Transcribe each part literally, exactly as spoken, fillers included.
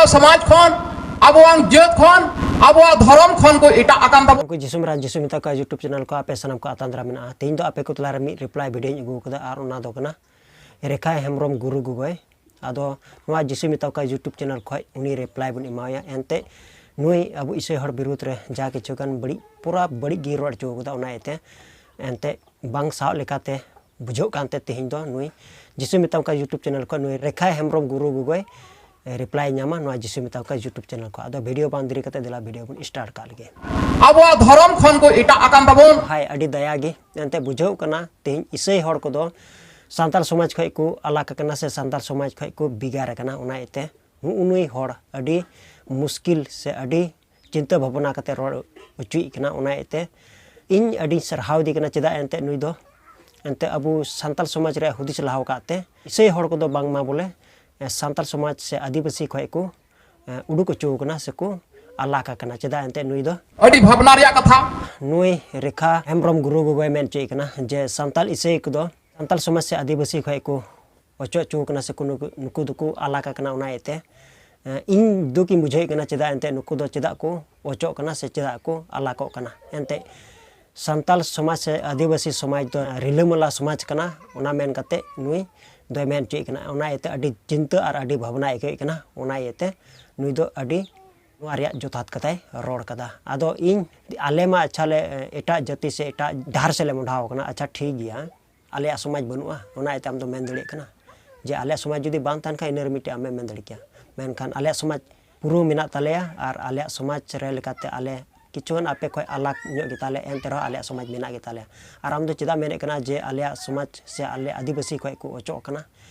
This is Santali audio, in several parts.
ᱥᱚᱢᱟᱡᱽ ᱠᱷᱚᱱ, ᱟᱵᱚᱣᱟᱜ ᱡᱟᱹᱛ ᱠᱷᱚᱱ, ᱟᱵᱚᱣᱟᱜ ᱫᱷᱚᱨᱚᱢ ᱠᱷᱚᱱ ᱠᱚ ᱮᱴᱟᱜ ᱟᱠᱟᱱ ᱛᱟᱵᱚᱱᱟ᱾ ᱩᱱᱠᱩ ᱡᱤᱥᱩ ᱢᱮᱨᱟ ᱡᱤᱥᱩ ᱢᱮᱛᱟ ᱠᱚᱣᱟ YouTube ᱪᱮᱱᱮᱞ ᱠᱚ ᱟᱯᱮ ᱥᱟᱱᱟᱢ ᱠᱚ ᱟᱛᱟᱝ ᱫᱟᱨᱟᱢ ᱢᱮᱱᱟᱜᱼᱟ᱾ ᱛᱮᱦᱮᱧ ᱫᱚ ᱟᱯᱮ ᱠᱚ ᱛᱟᱞᱟᱨᱮ ᱢᱤᱫ ᱨᱤᱯᱞᱟᱭ ᱵᱷᱤᱰᱤᱭᱳᱧ ᱟᱹᱜᱩ ᱟᱠᱟᱫᱟ, ᱟᱨ ᱚᱱᱟ ᱫᱚ ᱠᱟᱱᱟ ᱨᱮᱠᱷᱟ ᱦᱮᱢᱵᱨᱚᱢ ᱜᱩᱨᱩ ᱜᱚᱜᱚᱭ᱾ ᱟᱫᱚ ᱱᱚᱣᱟ ᱡᱤᱥᱩ ᱢᱮᱛᱟ ᱠᱚᱣᱟ YouTube ᱪᱮᱱᱮᱞ ᱠᱷᱚᱱ ᱩᱱᱤ ᱨᱤᱯᱞᱟᱭ ᱵᱚᱱ ᱮᱢᱟᱣᱟᱭᱟ᱾ ᱮᱱᱛᱮ ᱱᱩᱭ ᱟᱵᱚ ᱤᱥᱟᱹᱭ ᱦᱚᱲ ᱵᱤᱨᱩᱫᱽ ᱨᱮ ᱡᱟ ᱠᱤᱪᱷᱩ ᱜᱟᱱ ᱵᱟᱹᱲᱤᱡ, ᱯᱩᱨᱟ ᱵᱟᱹᱲᱤᱡ ᱜᱮ ᱨᱚᱲ ᱦᱚᱪᱚ ᱠᱟᱫᱟ, ᱚᱱᱟ ᱤᱭᱟᱹᱛᱮ ᱮᱱᱛᱮ ᱵᱟᱝ ᱥᱟᱦᱟᱣ ᱞᱮᱠᱟᱛᱮ ᱵᱩᱡᱷᱟᱹᱜ ᱠᱟᱱᱛᱮ ᱛᱮᱦᱮᱧ ᱫᱚ ᱱᱩᱭ ᱡᱤᱥᱩ ᱢᱮᱛᱟ ᱠᱚᱣᱟ YouTube ᱪᱮᱱᱮᱞ ᱠᱷᱚᱱ ᱱᱩᱭ ᱨᱮᱠᱷᱟ ᱦᱮᱢᱵᱨᱚᱢ ᱜᱩᱨᱩ ᱜᱚᱜᱚᱭ ᱨᱤᱯᱞᱟᱭ ᱧᱟᱢᱟ ᱱᱚᱣᱟ ᱡᱤᱥᱩ ᱢᱮᱛᱟ ᱠᱚᱣᱟ YouTube ᱪᱮᱱᱮᱞ ᱠᱷᱚᱱ᱾ ᱟᱫᱚ ᱵᱷᱤᱰᱤᱭᱳ ᱵᱟᱝ ᱫᱮᱨᱤ ᱠᱟᱛᱮ ᱫᱮᱞᱟ ᱵᱷᱤᱰᱤᱭᱳ ᱵᱚᱱ ᱥᱴᱟᱨᱴ ᱠᱟᱜ ᱞᱮᱜᱮ᱾ ᱟᱵᱚᱣᱟᱜ ᱫᱷᱚᱨᱚᱢ ᱠᱷᱚᱱ ᱠᱚ ᱮᱴᱟᱜ ᱟᱠᱟᱱ ᱛᱟᱵᱚᱱ᱾ ᱦᱟᱭ, ᱟᱹᱰᱤ ᱫᱟᱭᱟ ᱜᱮ᱾ ᱮᱱᱛᱮ ᱵᱩᱡᱷᱟᱹᱣ ᱠᱟᱱᱟ ᱛᱮᱦᱮᱧ ᱤᱥᱟᱹᱭ ᱦᱚᱲ ᱠᱚᱫᱚ ᱥᱟᱱᱛᱟᱲ ᱥᱚᱢᱟᱡᱽ ᱠᱷᱚᱱ ᱠᱚ ᱟᱞᱟᱜᱽ ᱟᱠᱟᱱᱟ ᱥᱮ ᱥᱟᱱᱛᱟᱲ ᱥᱚᱢᱟᱡᱽ ᱠᱷᱚᱱ ᱠᱚ ᱵᱷᱮᱜᱟᱨ ᱟᱠᱟᱱᱟ᱾ ᱚᱱᱟ ᱤᱭᱟᱹᱛᱮ ᱱᱩᱜᱼᱩ ᱱᱩᱭ ᱦᱚᱲ ᱟᱹᱰᱤ ᱢᱩᱥᱠᱤᱞ ᱥᱮ ᱟᱹᱰᱤ ᱪᱤᱱᱛᱟᱹ ᱵᱷᱟᱵᱽᱱᱟ ᱠᱟᱛᱮ ᱨᱚᱲ ᱦᱚᱪᱚᱭᱮᱫ ᱠᱟᱱᱟ᱾ ᱚᱱᱟ ᱤᱭᱟᱹᱛᱮ ᱤᱧ ᱟᱹᱰᱤᱧ ᱥᱟᱨᱦᱟᱣ ᱮᱫᱮ ᱠᱟᱱᱟ᱾ ᱪᱮᱫᱟᱜ ᱮᱱᱛᱮ ᱱᱩᱭ ᱫᱚ ᱮᱱᱛᱮ ᱟᱵᱚ ᱥᱟᱱᱛᱟᱲ ᱥᱚᱢᱟᱡᱽ ᱨᱮᱭᱟᱜ ᱦᱩᱫᱤᱥ ᱞᱟᱦᱟᱣ ᱟᱠᱟᱫ ᱛᱮ ᱤᱥᱟᱹᱭ ᱦᱚᱲ ᱠᱚᱫᱚ ᱵᱟᱝᱢᱟ ᱵᱚᱞᱮ ᱥᱟᱱᱛᱟᱲ ᱥᱚᱢᱟᱡᱽ ᱥᱮ ᱟᱹᱫᱤᱵᱟᱹᱥᱤ ᱠᱷᱚᱱ ᱠᱚ ᱩᱰᱩᱠ ᱦᱚᱪᱚ ᱟᱠᱟᱱᱟ ᱥᱮᱠᱚ ᱟᱞᱟᱜᱽ ᱟᱠᱟᱱᱟ᱾ ᱪᱮᱫᱟᱜ ᱮᱱᱛᱮ ᱱᱩᱭ ᱫᱚ ᱟᱹᱰᱤ ᱵᱷᱟᱵᱽᱱᱟ ᱨᱮᱭᱟᱜ ᱠᱟᱛᱷᱟ᱾ ᱱᱩᱭ ᱨᱮᱠᱷᱟ ᱦᱮᱢᱵᱨᱚᱢ ᱜᱩᱨᱩ ᱜᱚᱜᱚᱭ ᱢᱮᱱ ᱦᱚᱪᱚᱭᱮᱫ ᱠᱟᱱᱟ ᱡᱮ ᱥᱟᱱᱛᱟᱲ ᱤᱥᱟᱹᱭ ᱠᱚᱫᱚ ᱥᱟᱱᱛᱟᱲ ᱥᱚᱢᱟᱡᱽ ᱥᱮ ᱟᱹᱫᱤᱵᱟᱹᱥᱤ ᱠᱷᱚᱱ ᱠᱚ ᱚᱪᱚᱜ ᱦᱚᱪᱚ ᱟᱠᱟᱱᱟ ᱥᱮ ᱠᱚ ᱱᱩᱠᱩ, ᱱᱩᱠᱩ ᱫᱚᱠᱚ ᱟᱞᱟᱜᱽ ᱟᱠᱟᱱᱟ᱾ ᱚᱱᱟ ᱤᱭᱟᱹᱛᱮ ᱮᱸ, ᱤᱧ ᱫᱩᱠᱤᱧ ᱵᱩᱡᱷᱟᱹᱣᱮᱫ ᱠᱟᱱᱟ ᱪᱮᱫᱟᱜ ᱮᱱᱛᱮ ᱱᱩᱠᱩ ᱫᱚ ᱪᱮᱫᱟᱜ ᱠᱚ ᱚᱪᱚᱜ ᱠᱟᱱᱟ ᱥᱮ ᱪᱮᱫᱟᱜ ᱠᱚ ᱟᱞᱟᱜᱚᱜ ᱠᱟᱱᱟ᱾ ᱮᱱᱛᱮ ᱥᱟᱱᱛᱟᱲ ᱥᱚᱢᱟᱡᱽ ᱥᱮ ᱟᱹᱫᱤᱵᱟᱹᱥᱤ ᱥᱚᱢᱟᱡᱽ ᱫᱚ ᱨᱤᱞᱟᱹᱢᱟᱞᱟ ᱥᱚᱢᱟᱡᱽ ᱠᱟᱱᱟ, ᱚᱱᱟ ᱢᱮᱱ ᱠᱟᱛᱮ ᱱᱩᱭ ᱫᱚᱭ ᱢᱮᱱ ᱦᱚᱪᱚᱭᱮᱫ ᱠᱟᱱᱟ᱾ ᱚᱱᱟ ᱤᱭᱟᱹᱛᱮ ᱟᱹᱰᱤ ᱪᱤᱱᱛᱟᱹ ᱟᱨ ᱟᱹᱰᱤ ᱵᱷᱟᱵᱽᱱᱟ ᱟᱹᱭᱠᱟᱹᱣᱮᱫ ᱠᱟᱱᱟ᱾ ᱚᱱᱟ ᱤᱭᱟᱹᱛᱮ ᱱᱩᱭ ᱫᱚ ᱟᱹᱰᱤ ᱱᱚᱣᱟ ᱨᱮᱭᱟᱜ ᱡᱚᱛᱷᱟᱛ ᱠᱟᱛᱷᱟᱭ ᱨᱚᱲ ᱠᱟᱫᱟ᱾ ᱟᱫᱚ ᱤᱧ, ᱟᱞᱮ ᱢᱟ ᱟᱪᱪᱷᱟ ᱞᱮ ᱮᱴᱟᱜ ᱡᱟᱹᱛᱤ ᱥᱮ ᱮᱴᱟᱜ ᱰᱟᱦᱟᱨ ᱥᱮᱫ ᱞᱮ ᱢᱚᱦᱰᱟᱣ ᱟᱠᱟᱱᱟ, ᱟᱪᱪᱷᱟ ᱴᱷᱤᱠ ᱜᱮᱭᱟ, ᱟᱞᱮᱭᱟᱜ ᱥᱚᱢᱟᱡᱽ ᱵᱟᱹᱱᱩᱜᱼᱟ, ᱚᱱᱟ ᱤᱭᱟᱹᱛᱮ ᱟᱢ ᱫᱚ ᱢᱮᱱ ᱫᱟᱲᱮᱭᱟᱜ ᱠᱟᱱᱟ ᱡᱮ ᱟᱞᱮᱭᱟᱜ ᱥᱚᱢᱟᱡᱽ ᱡᱩᱫᱤ ᱵᱟᱝ ᱛᱟᱦᱮᱱ ᱠᱷᱟᱱ ᱤᱱᱟᱹ ᱨᱮ ᱢᱤᱫᱴᱮᱡ ᱟᱢᱮᱢ ᱢᱮᱱ ᱫᱟᱲᱮ ᱠᱮᱭᱟ᱾ ᱢᱮᱱᱠᱷᱟᱱ ᱟᱞᱮᱭᱟᱜ ᱥᱚᱢᱟᱡᱽ ᱯᱩᱨᱟᱹ ᱢᱮᱱᱟᱜ ᱛᱟᱞᱮᱭᱟ ᱟᱨ ᱟᱞᱮᱭᱟᱜ ᱥᱚᱢᱟᱡᱽ ᱨᱮ ᱞᱮᱠᱟᱛᱮ ᱟᱞᱮ ᱠᱤᱪᱷᱩᱜᱟᱱ ᱟᱯᱮ ᱠᱷᱚᱱ ᱟᱞᱟᱜᱽ ᱧᱚᱜ ᱜᱮᱛᱟᱞᱮᱭᱟ, ᱮᱱᱛᱮ ᱨᱮᱦᱚᱸ ᱟᱞᱮᱭᱟᱜ ᱥᱚᱢᱟᱡᱽ ᱢᱮᱱᱟᱜ ᱜᱮᱛᱟᱞᱮᱭᱟ᱾ ᱟᱨ ᱟᱢ ᱫᱚ ᱪᱮᱫᱟᱜ ᱢᱮᱱᱮᱫ ᱠᱟᱱᱟ ᱡᱮ ᱟᱞᱮᱭᱟᱜ ᱥᱚᱢᱟᱡᱽ ᱥᱮ ᱟᱞᱮ ᱟᱹᱫᱤᱵᱟᱹᱥᱤ ᱠᱷᱚᱱ ᱠᱚ ᱚᱪᱚᱜ ᱠᱟᱱᱟ,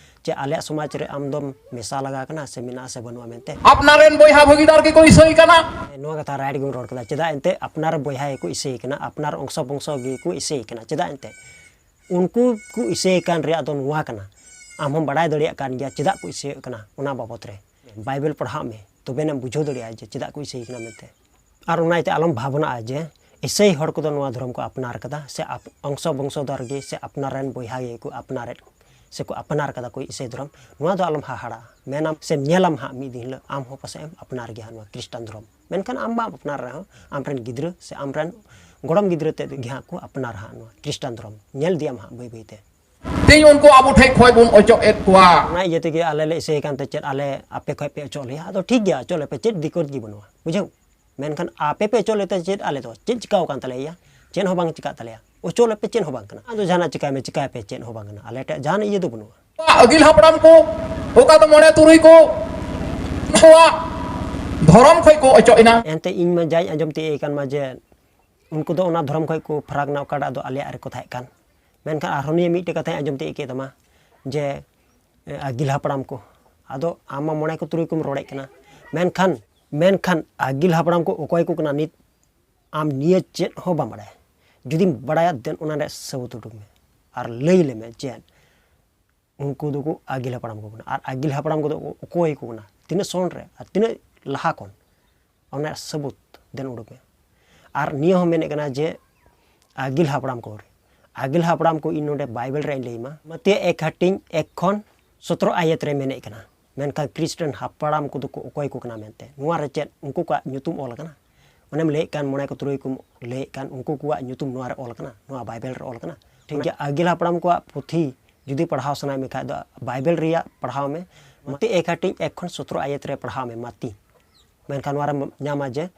ᱪᱮ ᱟᱞᱮᱭᱟᱜ ᱥᱚᱢᱟᱡᱽ ᱨᱮ ᱟᱢ ᱫᱚᱢ ᱢᱮᱥᱟ ᱞᱟᱜᱟ ᱠᱟᱱᱟ ᱥᱮ ᱢᱮᱱᱟᱜᱼᱟ ᱥᱮ ᱵᱟᱹᱱᱩᱜᱼᱟ ᱢᱮᱱᱛᱮ? ᱟᱯᱱᱟᱨ ᱨᱮᱱ ᱵᱚᱭᱦᱟ ᱵᱷᱟᱹᱜᱤᱫᱟᱨ ᱜᱮᱠᱚ ᱤᱥᱟᱹᱭ ᱠᱟᱱᱟ᱾ ᱱᱚᱣᱟ ᱠᱟᱛᱷᱟ ᱨᱟᱭᱤᱴ ᱜᱮᱢ ᱨᱚᱲ ᱠᱮᱫᱟ᱾ ᱪᱮᱫᱟᱜ ᱮᱱᱛᱮ ᱟᱯᱱᱟᱨ ᱵᱚᱭᱦᱟ ᱜᱮᱠᱚ ᱤᱥᱟᱹᱭ ᱠᱟᱱᱟ, ᱟᱯᱱᱟᱨ ᱚᱝᱥᱚ ᱵᱚᱝᱥᱚ ᱜᱮᱠᱚ ᱤᱥᱟᱹᱭ ᱠᱟᱱᱟ᱾ ᱪᱮᱫᱟᱜ ᱮᱱᱛᱮ ᱩᱱᱠᱩ ᱠᱚ ᱤᱥᱟᱹᱭ ᱠᱟᱱ ᱨᱮᱭᱟᱜ ᱫᱚ ᱱᱚᱣᱟ ᱠᱟᱱᱟ, ᱟᱢ ᱦᱚᱸᱢ ᱵᱟᱰᱟᱭ ᱫᱟᱲᱮᱭᱟᱜ ᱠᱟᱱ ᱜᱮᱭᱟ ᱪᱮᱫᱟᱜ ᱠᱚ ᱤᱥᱟᱹᱭᱚᱜ ᱠᱟᱱᱟ᱾ ᱚᱱᱟ ᱵᱟᱵᱚᱛ ᱨᱮ ᱵᱟᱭᱵᱮᱞ ᱯᱟᱲᱦᱟᱜ ᱢᱮ, ᱛᱚᱵᱮᱱᱟᱢ ᱵᱩᱡᱷᱟᱹᱣ ᱫᱟᱲᱮᱭᱟᱜᱼᱟ ᱡᱮ ᱪᱮᱫᱟᱜ ᱠᱚ ᱤᱥᱟᱹᱭ ᱠᱟᱱᱟ ᱢᱮᱱᱛᱮ᱾ ᱟᱨ ᱚᱱᱟ ᱤᱭᱟᱹᱛᱮ ᱟᱞᱚᱢ ᱵᱷᱟᱵᱽᱱᱟᱜᱼᱟ ᱡᱮ ᱤᱥᱟᱹᱭ ᱦᱚᱲ ᱠᱚᱫᱚ ᱱᱚᱣᱟ ᱫᱷᱚᱨᱚᱢ ᱠᱚ ᱟᱯᱱᱟᱨ ᱠᱟᱫᱟ ᱥᱮ ᱟᱯ-, ᱚᱝᱥᱚ ᱵᱚᱝᱥᱚᱫᱚᱨ ᱜᱮ ᱥᱮ ᱟᱯᱱᱟᱨ ᱨᱮᱱ ᱵᱚᱭᱦᱟ ᱜᱮᱠᱚ ᱟᱯᱱᱟᱨᱮᱫ ᱥᱮᱠᱚ ᱟᱯᱱᱟᱨ ᱠᱟᱫᱟ ᱠᱚ ᱤᱥᱟᱹᱭ ᱫᱷᱚᱨᱚᱢ, ᱱᱚᱣᱟ ᱫᱚ ᱟᱞᱚᱢ ᱦᱟᱦᱟᱲᱟᱜᱼᱟ᱾ ᱢᱮᱱᱟᱢ ᱥᱮᱢ ᱧᱮᱞᱟᱢ ᱦᱟᱸᱜ ᱢᱤᱫ ᱫᱤᱱ ᱦᱤᱞᱳᱜ ᱟᱢ ᱦᱚᱸ ᱯᱟᱥᱮᱡ ᱮᱢ ᱟᱯᱱᱟᱨ ᱜᱮᱭᱟ ᱱᱚᱣᱟ ᱠᱷᱨᱤᱥᱴᱟᱱ ᱫᱷᱚᱨᱚᱢ᱾ ᱢᱮᱱᱠᱷᱟᱱ ᱟᱢ ᱵᱟᱢ ᱟᱯᱱᱟᱨ ᱨᱮᱦᱚᱸ ᱟᱢᱨᱮᱱ ᱜᱤᱫᱽᱨᱟᱹ ᱥᱮ ᱟᱢᱨᱮᱱ ᱜᱚᱲᱚᱢ ᱜᱤᱫᱽᱨᱟᱹ ᱛᱮᱫ ᱜᱮ ᱦᱟᱸᱜ ᱠᱚ ᱟᱯᱱᱟᱨᱟ ᱦᱟᱸᱜ ᱱᱚᱣᱟ ᱠᱷᱨᱤᱥᱴᱟᱱ ᱫᱷᱚᱨᱚᱢ᱾ ᱧᱮᱞ ᱤᱫᱤᱭᱟᱢ ᱦᱟᱸᱜ ᱵᱟᱹᱭ ᱵᱟᱹᱭ ᱛᱮ᱾ ᱛᱮᱦᱮᱧ ᱩᱱᱠᱩ ᱟᱵᱚ ᱴᱷᱮᱡ ᱠᱷᱚᱡ ᱵᱚᱱ ᱚᱪᱚᱜ ᱮᱫ ᱠᱚᱣᱟ᱾ ᱚᱱᱟ ᱤᱭᱟᱹ ᱛᱮᱜᱮ ᱟᱞᱮ ᱞᱮ ᱤᱥᱟᱹᱭ ᱠᱟᱱ ᱛᱮ ᱪᱮᱫ ᱟᱞᱮ ᱟᱯᱮ ᱠᱷᱚᱡ ᱯᱮ ᱚᱪᱚᱜ ᱞᱮᱭᱟ? ᱟᱫᱚ ᱴᱷᱤᱠ ᱜᱮᱭᱟ, ᱚᱪᱚᱜ ᱞᱮᱯᱮ, ᱪᱮᱫ ᱫᱤᱠᱠᱚᱛ ᱜᱮ ᱵᱟᱹᱱᱩᱜᱼᱟ, ᱵᱩᱡᱷᱟᱹᱣ᱾ ᱢᱮᱱᱠᱷᱟᱱ ᱟᱯᱮ ᱯᱮ ᱚᱪᱚᱜ ᱞᱮᱛᱮ ᱪᱮᱫ, ᱟᱞᱮ ᱫᱚ ᱪᱮᱫ ᱪᱤᱠᱟᱹᱣ ᱠᱟᱱ ᱛᱟᱞᱮᱭᱟ? ᱪᱮᱫ ᱦᱚᱸ ᱵᱟᱝ ᱪᱤᱠᱟᱹᱜ ᱛᱟᱞᱮᱭᱟ᱾ ᱚᱪᱚᱜ ᱞᱮᱯᱮ, ᱪᱮᱫ ᱦᱚᱸ ᱵᱟᱝ ᱠᱟᱱᱟ᱾ ᱟᱫᱚ ᱡᱟᱦᱟᱱᱟᱜ ᱪᱤᱠᱟᱹᱭ ᱢᱮ, ᱪᱤᱠᱟᱹᱭ ᱯᱮ, ᱪᱮᱫ ᱦᱚᱸ ᱵᱟᱝ ᱠᱟᱱᱟ᱾ ᱟᱞᱮ ᱴᱷᱮᱡ ᱡᱟᱦᱟᱱ ᱤᱭᱟᱹ ᱫᱚ ᱵᱟᱹᱱᱩᱜᱼᱟ᱾ ᱟᱹᱜᱤᱞ ᱦᱟᱯᱲᱟᱢ ᱠᱚ, ᱚᱠᱟ ᱫᱚ ᱢᱚᱬᱮ ᱛᱩᱨᱩᱭ ᱠᱚ, ᱱᱚᱣᱟ ᱫᱷᱚᱨᱚᱢ ᱠᱷᱚᱡ ᱠᱚ ᱚᱪᱚᱜ ᱮᱱᱟ᱾ ᱮᱱᱛᱮ ᱤᱧ ᱢᱟ ᱡᱟᱧ ᱟᱸᱡᱚᱢ ᱛᱤᱭᱟᱹᱜ ᱠᱟᱱ ᱢᱟ ᱡᱮ ᱩᱱᱠᱩ ᱫᱚ ᱚᱱᱟ ᱫᱷᱚᱨᱚᱢ ᱠᱷᱚᱡ ᱠᱚ ᱯᱷᱟᱨᱟᱠ ᱱᱟ, ᱚᱠᱟᱴᱟᱜ ᱫᱚ ᱟᱞᱮᱭᱟᱜ ᱨᱮᱠᱚ ᱛᱟᱦᱮᱸ ᱠᱟᱱ᱾ ᱢᱮᱱᱠᱷᱟᱱ ᱟᱨᱦᱚᱸ ᱱᱤᱭᱟᱹ ᱢᱤᱫᱴᱮᱡ ᱠᱟᱛᱷᱟᱧ ᱟᱸᱡᱚᱢ ᱛᱤᱭᱟᱹᱜ ᱠᱮᱫ ᱛᱟᱢᱟ ᱡᱮ, ᱮ, ᱟᱹᱜᱤᱞ ᱦᱟᱯᱲᱟᱢ ᱠᱚ, ᱟᱫᱚ ᱟᱢ ᱢᱟ ᱢᱚᱬᱮ ᱠᱚ ᱛᱩᱨᱩᱭ ᱠᱚᱢ ᱨᱚᱲᱮᱫ ᱠᱟᱱᱟ, ᱢᱮᱱᱠᱷᱟᱱ, ᱢᱮᱱᱠᱷᱟᱱ ᱟᱹᱜᱤᱞ ᱦᱟᱯᱲᱟᱢ ᱠᱚ ᱚᱠᱚᱭ ᱠᱚ ᱠᱟᱱᱟ ᱱᱤᱛ ᱟᱢ ᱱᱤᱭᱟᱹ ᱪᱮᱫ ᱦᱚᱸ ᱵᱟᱢ ᱵᱟᱲᱟᱭᱟ᱾ ᱡᱩᱫᱤᱢ ᱵᱟᱲᱟᱭᱟ, then ᱚᱱᱟ ᱨᱮᱭᱟᱜ ᱥᱟᱹᱵᱩᱛ ᱩᱰᱩᱠ ᱢᱮ ᱟᱨ ᱞᱟᱹᱭ ᱞᱮᱢᱮ ᱪᱮᱫ ᱩᱱᱠᱩ ᱫᱚᱠᱚ ᱟᱹᱜᱤᱞ ᱦᱟᱯᱲᱟᱢ ᱠᱚ ᱠᱟᱱᱟ᱾ ᱟᱨ ᱟᱹᱜᱤᱞ ᱦᱟᱯᱲᱟᱢ ᱠᱚᱫᱚ ᱚᱠᱚᱭ ᱠᱚ ᱠᱟᱱᱟ, ᱛᱤᱱᱟᱹᱜ ᱥᱚᱱ ᱨᱮ ᱟᱨ ᱛᱤᱱᱟᱹᱜ ᱞᱟᱦᱟ ᱠᱷᱚᱱ, ᱚᱱᱟ ᱨᱮᱭᱟᱜ ᱥᱟᱹᱵᱩᱛ then ᱩᱰᱩᱠ ᱢᱮ᱾ ᱟᱨ ᱱᱤᱭᱟᱹ ᱦᱚᱸ ᱢᱮᱱᱮᱫ ᱠᱟᱱᱟ ᱡᱮ ᱟᱹᱜᱤᱞ ᱦᱟᱯᱲᱟᱢ ᱠᱚ, ᱟᱹᱜᱤᱞ ᱦᱟᱯᱲᱟᱢ ᱠᱚ ᱤᱧ ᱱᱚᱰᱮ ᱵᱟᱭᱵᱮᱞ ᱨᱮᱭᱟᱜ ᱤᱧ ᱞᱟᱹᱭ ᱟᱢᱟ, ᱢᱟᱛᱤᱭᱚ ᱮᱠ ᱦᱟᱹᱴᱤᱧ ᱮᱠ ᱠᱷᱚᱱ ᱥᱚᱛᱨᱚ ᱟᱭᱟᱛ ᱨᱮ ᱢᱮᱱᱮᱫ ᱠᱟᱱᱟ᱾ ᱢᱮᱱᱠᱷᱟᱱ ᱠᱷᱨᱤᱥᱴᱟᱱ ᱦᱟᱯᱲᱟᱢ ᱠᱚᱫᱚ ᱠᱚ ᱚᱠᱚᱭ ᱠᱚ ᱠᱟᱱᱟ ᱢᱮᱱᱛᱮ, ᱱᱚᱣᱟ ᱨᱮ ᱪᱮᱫ ᱩᱱᱠᱩ ᱠᱚᱣᱟᱜ ᱧᱩᱛᱩᱢ ᱚᱞ ᱟᱠᱟᱱᱟ? ᱚᱱᱮᱢ ᱞᱟᱹᱭᱮᱫ ᱠᱟᱱ ᱢᱚᱬᱮ ᱠᱚ ᱛᱩᱨᱩᱭ ᱠᱚᱢ ᱞᱟᱹᱭᱮᱫ ᱠᱟᱱ, ᱩᱱᱠᱩ ᱠᱚᱣᱟᱜ ᱧᱩᱛᱩᱢ ᱱᱚᱣᱟ ᱨᱮ ᱚᱞ ᱟᱠᱟᱱᱟ, ᱱᱚᱣᱟ ᱵᱟᱭᱵᱮᱞ ᱨᱮ ᱚᱞ ᱟᱠᱟᱱᱟ? ᱴᱷᱤᱠ ᱜᱮᱭᱟ, ᱟᱹᱜᱤᱞ ᱦᱟᱯᱲᱟᱢ ᱠᱚᱣᱟᱜ ᱯᱩᱛᱷᱤ ᱡᱩᱫᱤ ᱯᱟᱲᱦᱟᱣ ᱥᱟᱱᱟᱭᱮᱫ ᱢᱮ ᱠᱷᱟᱡ ᱫᱚ ᱵᱟᱭᱵᱮᱞ ᱨᱮᱭᱟᱜ ᱯᱟᱲᱦᱟᱣ ᱢᱮ, ᱢᱟᱛᱤ ᱮᱠ ᱦᱟᱹᱴᱤᱧ ᱮᱠ ᱠᱷᱚᱱ ᱥᱚᱛᱨᱚ ᱟᱭᱟᱛ ᱨᱮ ᱯᱟᱲᱦᱟᱣ ᱢᱮ, ᱢᱟᱛᱤ᱾ ᱢᱮᱱᱠᱷᱟᱱ ᱱᱚᱣᱟ ᱨᱮᱢ ᱧᱟᱢᱟ ᱡᱮ,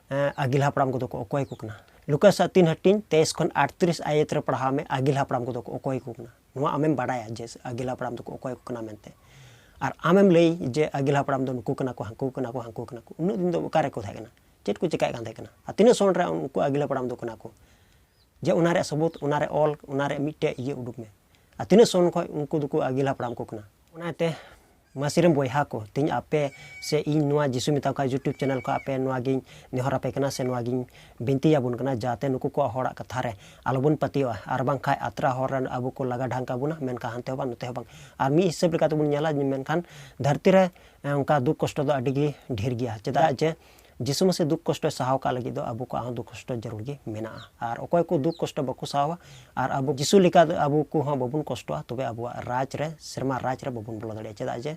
ᱮᱸ, ᱟᱹᱜᱤᱞ ᱦᱟᱯᱲᱟᱢ ᱠᱚᱫᱚ ᱠᱚ ᱚᱠᱚᱭ ᱠᱚ ᱠᱟᱱᱟ᱾ ᱞᱩᱠᱟᱥ ᱟᱜ ᱛᱤᱱ ᱦᱟᱹᱴᱤᱧ ᱛᱮᱭᱤᱥ ᱠᱷᱚᱱ ᱟᱴᱛᱨᱤᱥ ᱟᱭᱟᱛ ᱨᱮ ᱯᱟᱲᱦᱟᱣ ᱢᱮ, ᱟᱹᱜᱤᱞ ᱦᱟᱯᱲᱟᱢ ᱠᱚᱫᱚ ᱠᱚ ᱚᱠᱚᱭ ᱠᱚ ᱠᱟᱱᱟ᱾ ᱱᱚᱣᱟ ᱟᱢᱮᱢ ᱵᱟᱰᱟᱭᱟ ᱡᱮ ᱟᱹᱜᱤᱞ ᱦᱟᱯᱲᱟᱢ ᱫᱚᱠᱚ ᱚᱠᱚᱭ ᱠᱚ ᱠᱟᱱᱟ ᱢᱮᱱᱛᱮ᱾ ᱟᱨ ᱟᱢᱮᱢ ᱞᱟᱹᱭ ᱡᱮ ᱟᱹᱜᱤᱞ ᱦᱟᱯᱲᱟᱢ ᱫᱚ ᱱᱩᱠᱩ ᱠᱟᱱᱟ ᱠᱚ, ᱦᱟᱹᱱᱠᱩ ᱠᱟᱱᱟ ᱠᱚ, ᱦᱟᱹᱱᱠᱩ ᱠᱟᱱᱟ ᱠᱚ᱾ ᱩᱱᱟᱹᱜ ᱫᱤᱱ ᱫᱚ ᱚᱠᱟ ᱨᱮᱠᱚ ᱛᱟᱦᱮᱸ ᱠᱟᱱᱟ? ᱪᱮᱫ ᱠᱚ ᱪᱮᱠᱟᱭᱮᱫ ᱠᱟᱱ ᱛᱟᱦᱮᱸ ᱠᱟᱱᱟ? ᱟᱨ ᱛᱤᱱᱟᱹᱜ ᱥᱚᱱ ᱨᱮ ᱩᱱᱠᱩ ᱟᱹᱜᱤᱞ ᱦᱟᱯᱲᱟᱢ ᱫᱚ ᱠᱟᱱᱟ ᱠᱚ? ᱡᱮ ᱚᱱᱟ ᱨᱮᱭᱟᱜ ᱥᱟᱹᱵᱩᱛ, ᱚᱱᱟ ᱨᱮ ᱚᱞ, ᱚᱱᱟ ᱨᱮ ᱢᱤᱫᱴᱮᱡ ᱤᱭᱟᱹ ᱩᱰᱩᱠ ᱢᱮ᱾ ᱟᱨ ᱛᱤᱱᱟᱹᱜ ᱥᱚᱱ ᱠᱷᱚᱡ ᱩᱱᱠᱩ ᱫᱚᱠᱚ ᱟᱹᱜᱤᱞ ᱦᱟᱯᱲᱟᱢ ᱠᱚ ᱠᱟᱱᱟ? ᱚᱱᱟᱛᱮ ᱢᱟᱹᱥᱤ ᱨᱮᱱ ᱵᱚᱭᱦᱟ ᱠᱚ, ᱛᱮᱦᱮᱧ ᱟᱯᱮ ᱥᱮ ᱤᱧ ᱱᱚᱣᱟ ᱡᱤᱥᱩ ᱢᱮᱛᱟᱢ ᱠᱷᱟᱡ YouTube channel ᱠᱷᱚᱡ ᱟᱯᱮ ᱱᱚᱣᱟ ᱜᱤᱧ ᱱᱮᱦᱚᱨ ᱟᱯᱮ ᱠᱟᱱᱟ ᱥᱮ ᱱᱚᱣᱟ ᱜᱤᱧ ᱵᱤᱱᱛᱤ ᱟᱵᱚᱱ ᱠᱟᱱᱟ, ᱡᱟᱛᱮ ᱱᱩᱠᱩ ᱠᱚᱣᱟᱜ ᱦᱚᱲᱟᱜ ᱠᱟᱛᱷᱟ ᱨᱮ ᱟᱞᱚᱵᱚᱱ ᱯᱟᱹᱛᱭᱟᱹᱜᱼᱟ, ᱟᱨ ᱵᱟᱝᱠᱷᱟᱡ ᱟᱛᱨᱟ ᱦᱚᱨ ᱨᱮᱱ ᱟᱵᱚ ᱠᱚ ᱞᱟᱜᱟ ᱰᱷᱟᱝ ᱠᱟᱵᱚᱱᱟ, ᱢᱮᱱᱠᱷᱟᱱ ᱦᱟᱱᱛᱮ ᱦᱚᱸ ᱵᱟᱝ, ᱱᱚᱛᱮ ᱦᱚᱸ ᱵᱟᱝ᱾ ᱟᱨ ᱢᱤᱫ ᱦᱤᱥᱟᱹᱵ ᱞᱮᱠᱟ ᱛᱮᱵᱚᱱ ᱧᱮᱞᱟ, ᱢᱮᱱᱠᱷᱟᱱ ᱫᱷᱟᱹᱨᱛᱤ ᱨᱮ, ᱮ, ᱚᱱᱠᱟ ᱫᱩᱠ ᱠᱚᱥᱴᱚ ᱫᱚ ᱟᱹᱰᱤ ᱜᱮ ᱰᱷᱮᱨ ᱜᱮᱭᱟ, ᱪᱮᱫᱟᱜ ᱡᱮ ᱡᱤᱥᱩ ᱢᱟᱹᱥᱤ ᱫᱩᱠ ᱠᱚᱥᱴᱚᱭ ᱥᱟᱦᱟᱣ ᱠᱟᱜ ᱞᱟᱹᱜᱤᱫ ᱫᱚ ᱟᱵᱚ ᱠᱚᱣᱟᱜ ᱦᱚᱸ ᱫᱩᱠ ᱠᱚᱥᱴᱚ ᱡᱟᱹᱨᱩᱲ ᱜᱮ ᱢᱮᱱᱟᱜᱼᱟ᱾ ᱟᱨ ᱚᱠᱚᱭ ᱠᱚ ᱫᱩᱠ ᱠᱚᱥᱴᱚ ᱵᱟᱠᱚ ᱥᱟᱦᱟᱣᱟ ᱟᱨ ᱟᱵᱚ ᱡᱤᱥᱩ ᱞᱮᱠᱟ ᱫᱚ ᱟᱵᱚ ᱠᱚᱦᱚᱸ ᱵᱟᱵᱚᱱ ᱠᱚᱥᱴᱚᱜᱼᱟ, ᱛᱚᱵᱮ ᱟᱵᱚᱣᱟᱜ ᱨᱟᱡᱽ ᱨᱮ, ᱥᱮᱨᱢᱟ ᱨᱟᱡᱽ ᱨᱮ ᱵᱟᱵᱚᱱ ᱵᱚᱞᱚ ᱫᱟᱲᱮᱭᱟᱜᱼᱟ᱾ ᱪᱮᱫᱟᱜ ᱡᱮ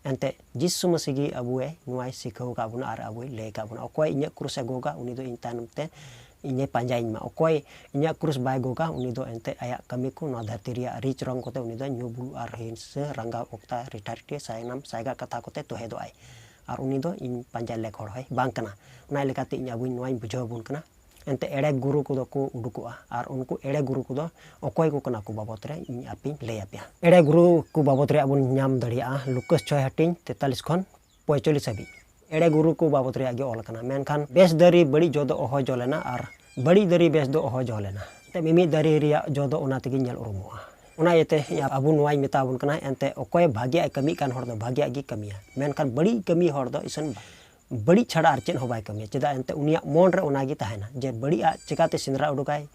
ᱮᱱᱛᱮ ᱡᱤᱥᱩ ᱢᱟᱹᱥᱤ ᱜᱮ ᱟᱵᱚᱭ ᱱᱚᱣᱟᱭ ᱥᱤᱠᱷᱟᱹᱣ ᱟᱠᱟᱫ ᱵᱚᱱᱟ ᱟᱨ ᱟᱵᱚᱭ ᱞᱟᱹᱭ ᱟᱠᱟᱫ ᱵᱚᱱᱟ, "ᱚᱠᱚᱭ ᱤᱧᱟᱹᱜ ᱠᱨᱩᱥ ᱮ ᱜᱚᱜᱟ, ᱩᱱᱤ ᱫᱚ ᱤᱧ ᱛᱟᱭᱱᱚᱢ ᱛᱮ ᱤᱧᱮ ᱯᱟᱸᱡᱟᱭᱤᱧ ᱢᱟ᱾ ᱚᱠᱚᱭ ᱤᱧᱟᱹᱜ ᱠᱨᱩᱥ ᱵᱟᱭ ᱜᱚᱜᱟ, ᱩᱱᱤ ᱫᱚ ᱮᱱᱛᱮ ᱟᱭᱟᱜ ᱠᱟᱹᱢᱤ ᱠᱚ ᱱᱚᱣᱟ ᱫᱷᱟᱹᱨᱛᱤ ᱨᱮᱭᱟᱜ ᱨᱤᱪ ᱨᱚᱝ ᱠᱚᱛᱮ ᱩᱱᱤ ᱫᱚ ᱧᱩ ᱵᱩᱞ ᱟᱨ ᱦᱤᱝᱥᱟᱹ, ᱨᱟᱸᱜᱟᱣ ᱚᱠᱛᱟ, ᱨᱤᱴᱷᱟ ᱨᱤᱴᱷᱤ, ᱥᱟᱭᱱᱟᱢ ᱥᱟᱭᱜᱟ ᱠᱟᱛᱷᱟ ᱠᱚᱛᱮ ᱛᱚᱦᱮᱫᱚᱜᱼᱟᱭ᱾ ᱟᱨ ᱩᱱᱤ ᱫᱚ ᱤᱧ ᱯᱟᱸᱡᱟ ᱞᱮᱠ ᱦᱚᱲ ᱦᱚᱭ ᱵᱟᱝ ᱠᱟᱱᱟ᱾ ᱚᱱᱟ ᱞᱮᱠᱟᱛᱮ ᱤᱧ ᱟᱵᱚᱧ ᱱᱚᱣᱟᱧ ᱵᱩᱡᱷᱟᱹᱣ ᱟᱵᱚᱱ ᱠᱟᱱᱟ᱾ ᱮᱱᱛᱮ ᱮᱲᱮ ᱜᱩᱨᱩ ᱠᱚᱫᱚ ᱠᱚ ᱩᱰᱩᱠᱚᱜᱼᱟ, ᱟᱨ ᱩᱱᱠᱩ ᱮᱲᱮ ᱜᱩᱨᱩ ᱠᱚᱫᱚ ᱚᱠᱚᱭ ᱠᱚ ᱠᱟᱱᱟ ᱠᱚ ᱵᱟᱵᱚᱛ ᱨᱮ ᱤᱧ ᱟᱯᱮᱧ ᱞᱟᱹᱭ ᱟᱯᱮᱭᱟ᱾ ᱮᱲᱮ ᱜᱩᱨᱩ ᱠᱚ ᱵᱟᱵᱚᱛ ᱨᱮᱭᱟᱜ ᱵᱚᱱ ᱧᱟᱢ ᱫᱟᱲᱮᱭᱟᱜᱼᱟ ᱞᱩᱠᱟᱥ ᱪᱷᱚᱭ ᱦᱟᱹᱴᱤᱧ ᱛᱮᱛᱟᱞᱤᱥ ᱠᱷᱚᱱ ᱯᱚᱸᱭᱛᱟᱞᱤᱥ ᱦᱟᱹᱵᱤᱡ᱾ ᱮᱲᱮ ᱜᱩᱨᱩ ᱠᱚ ᱵᱟᱵᱚᱛ ᱨᱮᱭᱟᱜ ᱜᱮ ᱚᱞ ᱟᱠᱟᱱᱟ, ᱢᱮᱱᱠᱷᱟᱱ ᱵᱮᱥ ᱫᱟᱨᱮ ᱵᱟᱹᱲᱤᱡ ᱡᱚ ᱫᱚ ᱚᱦᱚ ᱡᱚ ᱞᱮᱱᱟ ᱟᱨ ᱵᱟᱹᱲᱤᱡ ᱫᱟᱨᱮ ᱵᱮᱥ ᱫᱚ ᱚᱦᱚ ᱡᱚ ᱞᱮᱱᱟ᱾ ᱮᱱᱛᱮ ᱢᱤᱢᱤᱫ ᱫᱟᱨᱮ ᱨᱮᱭᱟᱜ ᱡᱚ ᱫᱚ ᱚᱱᱟ ᱛᱮᱜᱮ ᱧᱮᱞ ᱩᱨᱩᱢᱚᱜᱼᱟ᱾ ᱚᱱᱟ ᱤᱭᱟᱹᱛᱮ ᱟᱵᱚ ᱱᱚᱣᱟᱧ ᱢᱮᱛᱟ ᱵᱚᱱ ᱠᱟᱱᱟ, ᱮᱱᱛᱮ ᱚᱠᱚᱭ ᱵᱷᱟᱜᱮᱭᱟᱜ ᱮ ᱠᱟᱹᱢᱤᱭᱮᱫ ᱠᱟᱱ ᱦᱚᱲ ᱫᱚ ᱵᱷᱟᱜᱮᱭᱟᱜ ᱜᱮ ᱠᱟᱹᱢᱤᱭᱟ, ᱢᱮᱱᱠᱷᱟᱱ ᱵᱟᱹᱲᱤᱡ ᱠᱟᱹᱢᱤ ᱦᱚᱲ ᱫᱚ ᱤᱥᱟᱹᱱ ᱵᱟᱹᱲᱤᱡ ᱪᱷᱟᱲᱟ ᱟᱨ ᱪᱮᱫ ᱦᱚᱸ ᱵᱟᱭ ᱠᱟᱹᱢᱤᱭᱟ᱾ ᱪᱮᱫᱟᱜ ᱮᱱᱛᱮ ᱩᱱᱤᱭᱟᱜ ᱢᱚᱱ ᱨᱮ ᱚᱱᱟᱜᱮ ᱛᱟᱦᱮᱱᱟ ᱡᱮ ᱵᱟᱹᱲᱤᱡᱟᱜ ᱪᱮᱠᱟᱛᱮ ᱥᱮᱸᱫᱽᱨᱟ ᱩᱰᱩᱠᱟᱭ,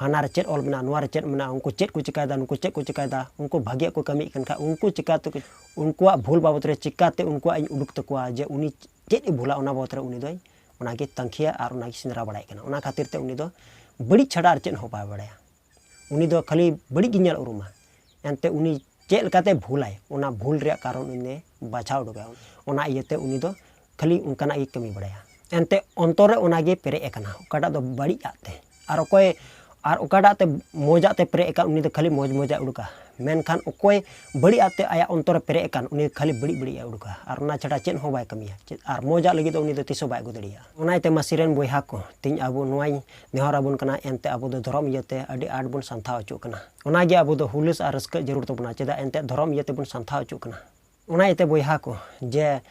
ᱦᱟᱱᱟ ᱨᱮ ᱪᱮᱫ ᱚᱞ ᱢᱮᱱᱟᱜᱼᱟ, ᱱᱚᱣᱟ ᱨᱮ ᱪᱮᱫ ᱢᱮᱱᱟᱜᱼᱟ, ᱩᱱᱠᱩ ᱪᱮᱫ ᱠᱚ ᱪᱮᱠᱟᱭᱮᱫᱟ, ᱱᱩᱠᱩ ᱪᱮᱫ ᱠᱚ ᱪᱮᱠᱟᱭᱮᱫᱟ, ᱩᱱᱠᱩ ᱵᱷᱟᱜᱮᱭᱟᱜ ᱠᱚ ᱠᱟᱹᱢᱤᱭᱮᱫ ᱠᱟᱱ ᱠᱷᱟᱡ ᱩᱱᱠᱩ ᱪᱮᱠᱟᱛᱮ, ᱩᱱᱠᱩᱣᱟᱜ ᱵᱷᱩᱞ ᱵᱟᱵᱚᱛ ᱨᱮ ᱪᱮᱠᱟᱛᱮ ᱩᱱᱠᱩᱣᱟᱜ ᱤᱧ ᱩᱰᱩᱠ ᱛᱟᱠᱚᱣᱟ ᱡᱮ ᱩᱱᱤ ᱪᱮᱫ ᱮ ᱵᱷᱩᱞᱟ, ᱚᱱᱟ ᱵᱟᱵᱚᱛ ᱨᱮ ᱩᱱᱤ ᱫᱚᱭ ᱚᱱᱟᱜᱮ ᱛᱟᱹᱝᱠᱷᱤᱭᱟ ᱟᱨ ᱚᱱᱟᱜᱮ ᱥᱮᱸᱫᱽᱨᱟ ᱵᱟᱲᱟᱭᱮᱫ ᱠᱟᱱᱟ᱾ ᱚᱱᱟ ᱠᱷᱟᱹᱛᱤᱨ ᱛᱮ ᱩᱱᱤ ᱫᱚ ᱵᱟᱹᱲᱤᱡ ᱪᱷᱟᱰᱟ ᱟᱨ ᱪᱮᱫ ᱦᱚᱸ ᱵᱟᱭ ᱵᱟᱲᱟᱭᱟ᱾ ᱩᱱᱤ ᱫᱚ ᱠᱷᱟᱹᱞᱤ ᱵᱟᱹᱲᱤᱡ ᱜᱮ ᱧᱮᱞ ᱩᱨᱩᱢᱟ᱾ ᱮᱱᱛᱮ ᱩᱱᱤ ᱪᱮᱫ ᱞᱮᱠᱟᱛᱮ ᱵᱷᱩᱞᱟᱭ, ᱚᱱᱟ ᱵᱷᱩᱞ ᱨᱮᱭᱟᱜ ᱠᱟᱨᱚᱱ ᱩᱱᱤ ᱵᱟᱪᱷᱟᱣ ᱩᱰᱩᱠᱟ᱾ ᱚᱱᱟ ᱤᱭᱟᱹᱛᱮ ᱩᱱᱤ ᱫᱚ ᱠᱷᱟᱹᱞᱤ ᱚᱱᱠᱟᱱᱟᱜ ᱜᱮ ᱠᱟᱹᱢᱤ ᱵᱟᱲᱟᱭᱟ᱾ ᱮᱱᱛᱮ ᱚᱱᱛᱚᱨ ᱨᱮ ᱚᱱᱟᱜᱮ ᱯᱮᱨᱮᱡ ᱟᱠᱟᱱᱟ, ᱚᱠᱟᱴᱟᱜ ᱫᱚ ᱵᱟᱹᱲᱤᱡ ᱟᱜ ᱛᱮ᱾ ᱟᱨ ᱚᱠᱚᱭ, ᱟᱨ ᱚᱠᱟᱴᱟᱜ ᱛᱮ ᱢᱚᱡᱟᱜ ᱛᱮ ᱯᱮᱨᱮᱡ ᱟᱠᱟᱱ, ᱩᱱᱤ ᱫᱚ ᱠᱷᱟᱹᱞᱤ ᱢᱚᱡᱽ ᱢᱚᱡᱟᱜ ᱩᱰᱩᱠᱟ᱾ ᱢᱮᱱᱠᱷᱟᱱ ᱚᱠᱚᱭ ᱵᱟᱹᱲᱤᱡ ᱟᱜ ᱛᱮ ᱟᱭᱟᱜ ᱚᱱᱛᱚᱨ ᱨᱮ ᱯᱮᱨᱮᱡ ᱟᱠᱟᱱ, ᱩᱱᱤ ᱠᱷᱟᱹᱞᱤ ᱵᱟᱹᱲᱤᱡ ᱵᱟᱹᱲᱤᱡ ᱮ ᱩᱰᱩᱠᱟ᱾ ᱟᱨ ᱚᱱᱟ ᱪᱷᱟᱰᱟ ᱪᱮᱫ ᱦᱚᱸ ᱵᱟᱭ ᱠᱟᱹᱢᱤᱭᱟ᱾ ᱪᱮᱫ, ᱟᱨ ᱢᱚᱡᱟᱜ ᱞᱟᱹᱜᱤᱫ ᱫᱚ ᱩᱱᱤ ᱫᱚ ᱛᱤᱥ ᱦᱚᱸ ᱵᱟᱭ ᱟᱹᱜᱩ ᱫᱟᱲᱮᱭᱟᱜᱼᱟ᱾ ᱚᱱᱟ ᱤᱭᱟᱹᱛᱮ ᱢᱟᱹᱥᱤ ᱨᱮᱱ ᱵᱚᱭᱦᱟ ᱠᱚ, ᱛᱮᱦᱮᱧ ᱟᱵᱚ ᱱᱚᱣᱟᱧ ᱱᱮᱦᱚᱨ ᱟᱵᱚᱱ ᱠᱟᱱᱟ, ᱮᱱᱛᱮ ᱟᱵᱚ ᱫᱚ ᱫᱷᱚᱨᱚᱢ ᱤᱭᱟᱹᱛᱮ ᱟᱹᱰᱤ ᱟᱸᱴ ᱵᱚᱱ ᱥᱟᱱᱛᱷᱟ ᱦᱚᱪᱚᱜ ᱠᱟᱱᱟ᱾ ᱚᱱᱟᱜᱮ ᱟᱵᱚ ᱫᱚ ᱦᱩᱞᱟᱹᱥ ᱟᱨ ᱨᱟᱹᱥᱠᱟᱹ ᱡᱟᱹᱨᱩᱲ ᱛᱟᱵᱚᱱᱟ, ᱪᱮᱫᱟᱜ ᱮᱱᱛᱮ ᱫᱷᱚᱨᱚᱢ ᱤᱭᱟᱹ ᱛᱮᱵᱚᱱ ᱥᱟᱱᱛᱷᱟ ᱦᱚᱪᱚᱜ ᱠᱟᱱᱟ᱾ ᱚᱱᱟ ᱤᱭᱟᱹᱛᱮ ᱵᱚᱭᱦᱟ ᱠᱚ, ᱡᱮ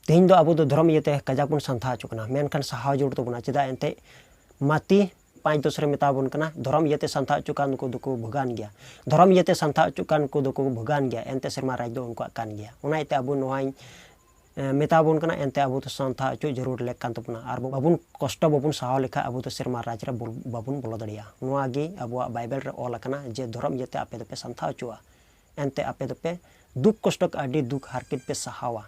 ᱛᱮᱦᱮᱧ ᱫᱚ ᱟᱵᱚ ᱫᱚ ᱫᱷᱚᱨᱚᱢ ᱤᱭᱟᱹᱛᱮ ᱠᱟᱡᱟᱠ ᱵᱚᱱ ᱥᱟᱱᱛᱷᱟ ᱦᱚᱪᱚᱜ ᱠᱟᱱᱟ, ᱢᱮᱱᱠᱷᱟᱱ ᱥᱟᱦᱟᱣ ᱡᱟᱹᱨᱩᱲ ᱛᱟᱵᱚᱱᱟ, ᱪᱮᱫᱟᱜ ᱮᱱᱛᱮ ᱢᱟᱛᱤ ᱯᱟᱸᱪ ᱫᱚᱥ ᱨᱮ ᱢᱮᱛᱟ ᱵᱚᱱ ᱠᱟᱱᱟ, ᱫᱷᱚᱨᱚᱢ ᱤᱭᱟᱹᱛᱮ ᱥᱟᱱᱛᱷᱟ ᱦᱚᱪᱚᱜ ᱠᱟᱱ ᱱᱩᱠᱩ ᱫᱚᱠᱚ ᱵᱷᱟᱹᱜᱟᱱ ᱜᱮᱭᱟ, ᱫᱷᱚᱨᱚᱢ ᱤᱭᱟᱹᱛᱮ ᱥᱟᱱᱛᱷᱟ ᱦᱚᱪᱚᱜ ᱠᱟᱱ ᱱᱩᱠᱩ ᱫᱚᱠᱚ ᱵᱷᱟᱹᱜᱟᱱ ᱜᱮᱭᱟ, ᱮᱱᱛᱮ ᱥᱮᱨᱢᱟ ᱨᱟᱡᱽ ᱫᱚ ᱩᱱᱠᱩᱣᱟᱜ ᱠᱟᱱ ᱜᱮᱭᱟ᱾ ᱚᱱᱟ ᱤᱭᱟᱹᱛᱮ ᱟᱵᱚ ᱱᱚᱣᱟᱧ ᱮ, ᱢᱮᱛᱟ ᱵᱚᱱ ᱠᱟᱱᱟ, ᱮᱱᱛᱮ ᱟᱵᱚ ᱫᱚ ᱥᱟᱱᱛᱷᱟ ᱦᱚᱪᱚ ᱡᱟᱹᱨᱩᱲ ᱞᱮᱠ ᱠᱟᱱ ᱛᱟᱵᱚᱱᱟ᱾ ᱟᱨ ᱵᱟᱵᱚᱱ ᱠᱚᱥᱴᱚ ᱵᱟᱵᱚᱱ ᱥᱟᱦᱟᱣ ᱞᱮᱠᱷᱟᱡ ᱟᱵᱚ ᱫᱚ ᱥᱮᱨᱢᱟ ᱨᱟᱡᱽ ᱨᱮ ᱵᱚᱞ-, ᱵᱟᱵᱚᱱ ᱵᱚᱞᱚ ᱫᱟᱲᱮᱭᱟᱜᱼᱟ᱾ ᱱᱚᱣᱟ ᱜᱮ ᱟᱵᱚᱣᱟᱜ ᱵᱟᱭᱵᱮᱞ ᱨᱮ ᱚᱞ ᱟᱠᱟᱱᱟ ᱡᱮ ᱫᱷᱚᱨᱚᱢ ᱤᱭᱟᱹᱛᱮ ᱟᱯᱮ ᱫᱚᱯᱮ ᱥᱟᱱᱛᱷᱟ ᱦᱚᱪᱚᱜᱼᱟ, ᱮᱱᱛᱮ ᱟᱯᱮ ᱫᱚᱯᱮ ᱫᱩᱠ ᱠᱚᱥᱴᱚ ᱟᱹᱰᱤ ᱫᱩᱠ ᱦᱟᱨᱠᱮᱛ ᱯᱮ ᱥᱟᱦᱟᱣᱟ᱾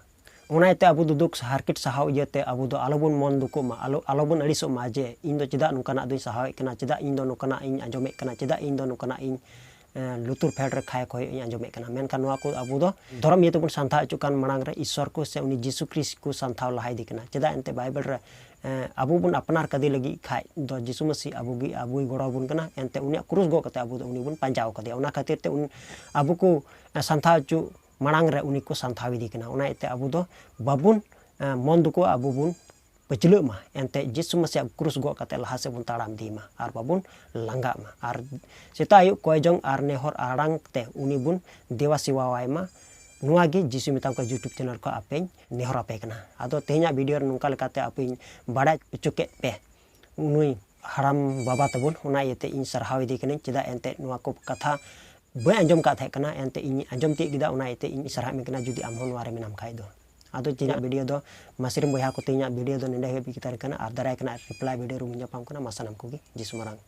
ᱚᱱᱟ ᱤᱭᱟᱹᱛᱮ ᱟᱵᱚ ᱫᱚ ᱫᱩᱠ ᱦᱟᱨᱠᱮᱛ ᱥᱟᱦᱟᱣ ᱤᱭᱟᱹᱛᱮ ᱟᱵᱚ ᱫᱚ ᱟᱞᱚᱵᱚᱱ ᱢᱚᱱ ᱫᱩᱠᱚᱜ ᱢᱟ, ᱟᱞᱚ ᱟᱞᱚᱵᱚᱱ ᱟᱹᱲᱤᱥᱚᱜ ᱢᱟ ᱡᱮ ᱤᱧ ᱫᱚ ᱪᱮᱫᱟᱜ ᱱᱚᱝᱠᱟᱱᱟᱜ ᱫᱚᱧ ᱥᱟᱦᱟᱣᱮᱫ ᱠᱟᱱᱟ, ᱪᱮᱫᱟᱜ ᱤᱧ ᱫᱚ ᱱᱚᱝᱠᱟᱱᱟᱜ ᱤᱧ ᱟᱸᱡᱚᱢᱮᱫ ᱠᱟᱱᱟ, ᱪᱮᱫᱟᱜ ᱤᱧ ᱫᱚ ᱱᱚᱝᱠᱟᱱᱟᱜ ᱤᱧ ᱮᱸ, ᱞᱩᱛᱩᱨ ᱯᱷᱮᱰ ᱨᱮ ᱠᱷᱟᱭ ᱠᱷᱚᱭ ᱤᱧ ᱟᱸᱡᱚᱢᱮᱫ ᱠᱟᱱᱟ᱾ ᱢᱮᱱᱠᱷᱟᱱ ᱱᱚᱣᱟ ᱠᱚ ᱟᱵᱚ ᱫᱚ ᱫᱷᱚᱨᱚᱢ ᱤᱭᱟᱹ ᱛᱮᱵᱚᱱ ᱥᱟᱱᱛᱷᱟ ᱦᱚᱪᱚᱜ ᱠᱟᱱ ᱢᱟᱲᱟᱝ ᱨᱮ ᱤᱥᱥᱚᱨ ᱠᱚ ᱥᱮ ᱩᱱᱤ ᱡᱤᱥᱩ ᱠᱷᱨᱤᱥᱴ ᱠᱚ ᱥᱟᱱᱛᱷᱟᱣ ᱞᱟᱦᱟ ᱤᱫᱤ ᱠᱟᱱᱟ᱾ ᱪᱮᱫᱟᱜ ᱮᱱᱛᱮ ᱵᱟᱭᱵᱮᱞ ᱨᱮ ᱮᱸ, ᱟᱵᱚ ᱵᱚᱱ ᱟᱯᱱᱟᱨ ᱠᱟᱫᱮ ᱞᱟᱹᱜᱤᱫ ᱠᱷᱟᱡ ᱫᱚ ᱡᱤᱥᱩ ᱢᱟᱹᱥᱤ ᱟᱵᱚ ᱜᱮ ᱟᱵᱚᱭ ᱜᱚᱲᱚ ᱟᱵᱚᱱ ᱠᱟᱱᱟ᱾ ᱮᱱᱛᱮ ᱩᱱᱤᱭᱟᱜ ᱠᱨᱩᱥ ᱜᱚᱜ ᱠᱟᱛᱮ ᱟᱵᱚ ᱫᱚ ᱩᱱᱤ ᱵᱚᱱ ᱯᱟᱸᱡᱟᱣ ᱠᱟᱫᱮᱭᱟ᱾ ᱚᱱᱟ ᱠᱷᱟᱹᱛᱤᱨ ᱛᱮ ᱩᱱ ᱟᱵᱚ ᱠᱚ ᱥᱟᱱᱛᱷᱟᱣ ᱦᱚᱪᱚ ᱢᱟᱲᱟᱝ ᱨᱮ ᱩᱱᱤ ᱠᱚ ᱥᱟᱱᱛᱷᱟᱣ ᱤᱫᱤ ᱠᱟᱱᱟ᱾ ᱚᱱᱟ ᱤᱭᱟᱹᱛᱮ ᱟᱵᱚ ᱫᱚ ᱵᱟᱵᱚᱱ ᱮᱸ, ᱢᱚᱱ ᱫᱩᱠᱚᱜᱼᱟ, ᱟᱵᱚ ᱵᱚᱱ ᱯᱟᱹᱪᱷᱞᱟᱹᱜ ᱢᱟ᱾ ᱮᱱᱛᱮ ᱡᱤᱥᱩ ᱢᱟᱹᱥᱤᱭᱟᱜ ᱠᱨᱩᱥ ᱜᱚᱜ ᱠᱟᱛᱮ ᱞᱟᱦᱟ ᱥᱮᱫ ᱵᱚᱱ ᱛᱟᱲᱟᱢ ᱤᱫᱤ ᱢᱟ ᱟᱨ ᱵᱟᱵᱚᱱ ᱞᱟᱸᱜᱟᱜ ᱢᱟ᱾ ᱟᱨ ᱥᱮᱛᱟᱜ ᱟᱹᱭᱩᱵ ᱠᱚᱭ ᱡᱚᱝ ᱟᱨ ᱱᱮᱦᱚᱨ ᱟᱲᱟᱝ ᱛᱮ ᱩᱱᱤ ᱵᱚᱱ ᱫᱮᱣᱟ ᱥᱮᱣᱟᱣᱟᱭ ᱢᱟ᱾ ᱱᱚᱣᱟ ᱜᱮ ᱡᱤᱥᱩ ᱢᱮᱛᱟᱢ ᱠᱚ YouTube channel ᱠᱷᱚᱱ ᱟᱯᱮᱧ ᱱᱮᱦᱚᱨ ᱟᱯᱮ ᱠᱟᱱᱟ᱾ ᱟᱫᱚ ᱛᱮᱦᱮᱧᱟᱜ video ᱨᱮ ᱱᱚᱝᱠᱟ ᱞᱮᱠᱟᱛᱮ ᱟᱯᱮᱧ ᱵᱟᱲᱟᱭ ᱦᱚᱪᱚ ᱠᱮᱫ ᱯᱮ᱾ ᱱᱩᱭ ᱦᱟᱲᱟᱢ ᱵᱟᱵᱟ ᱛᱟᱵᱚᱱ, ᱚᱱᱟ ᱤᱭᱟᱹᱛᱮ ᱤᱧ ᱥᱟᱨᱦᱟᱣ ᱮᱫᱮ ᱠᱟᱹᱱᱟᱹᱧ᱾ ᱪᱮᱫᱟᱜ ᱮᱱᱛᱮᱫ ᱱᱚᱣᱟ ᱠᱚ ᱠᱟᱛᱷᱟ ᱵᱟᱹᱧ ᱟᱸᱡᱚᱢ ᱠᱟᱫ ᱛᱟᱦᱮᱸ ᱠᱟᱱᱟ, ᱮᱱᱛᱮᱫ ᱤᱧ ᱟᱸᱡᱚᱢ ᱛᱤᱭᱳᱜ ᱠᱮᱫᱟ, ᱚᱱᱟ ᱤᱭᱟᱹᱛᱮ ᱤᱧ ᱥᱟᱨᱦᱟᱣ ᱢᱮ ᱠᱟᱱᱟ᱾ ᱡᱩᱫᱤ ᱟᱢ ᱦᱚᱸ ᱱᱚᱣᱟ ᱨᱮ ᱢᱮᱱᱟᱢ ᱠᱷᱟᱡ ᱫᱚ, ᱟᱫᱚ ᱛᱮᱦᱮᱧᱟᱜ video ᱫᱚ ᱢᱟᱥᱮ ᱨᱮᱱ ᱵᱚᱭᱦᱟ ᱠᱚ, ᱛᱮᱦᱮᱧᱟᱜ video ᱫᱚ ᱱᱚᱰᱮ ᱦᱟᱹᱵᱤᱡ ᱜᱮ ᱛᱟᱦᱮᱸ ᱠᱟᱱᱟ᱾ ᱟᱨ ᱫᱟᱨᱟᱭ ᱠᱟᱱᱟ reply video ᱨᱮᱵᱚᱱ ᱧᱟᱯᱟᱢ ᱠᱟᱱᱟ᱾ ᱢᱟ ᱥᱟᱱᱟᱢ ᱠᱚᱜᱮ ᱡᱤᱥᱩ ᱢᱟᱨᱟᱝ᱾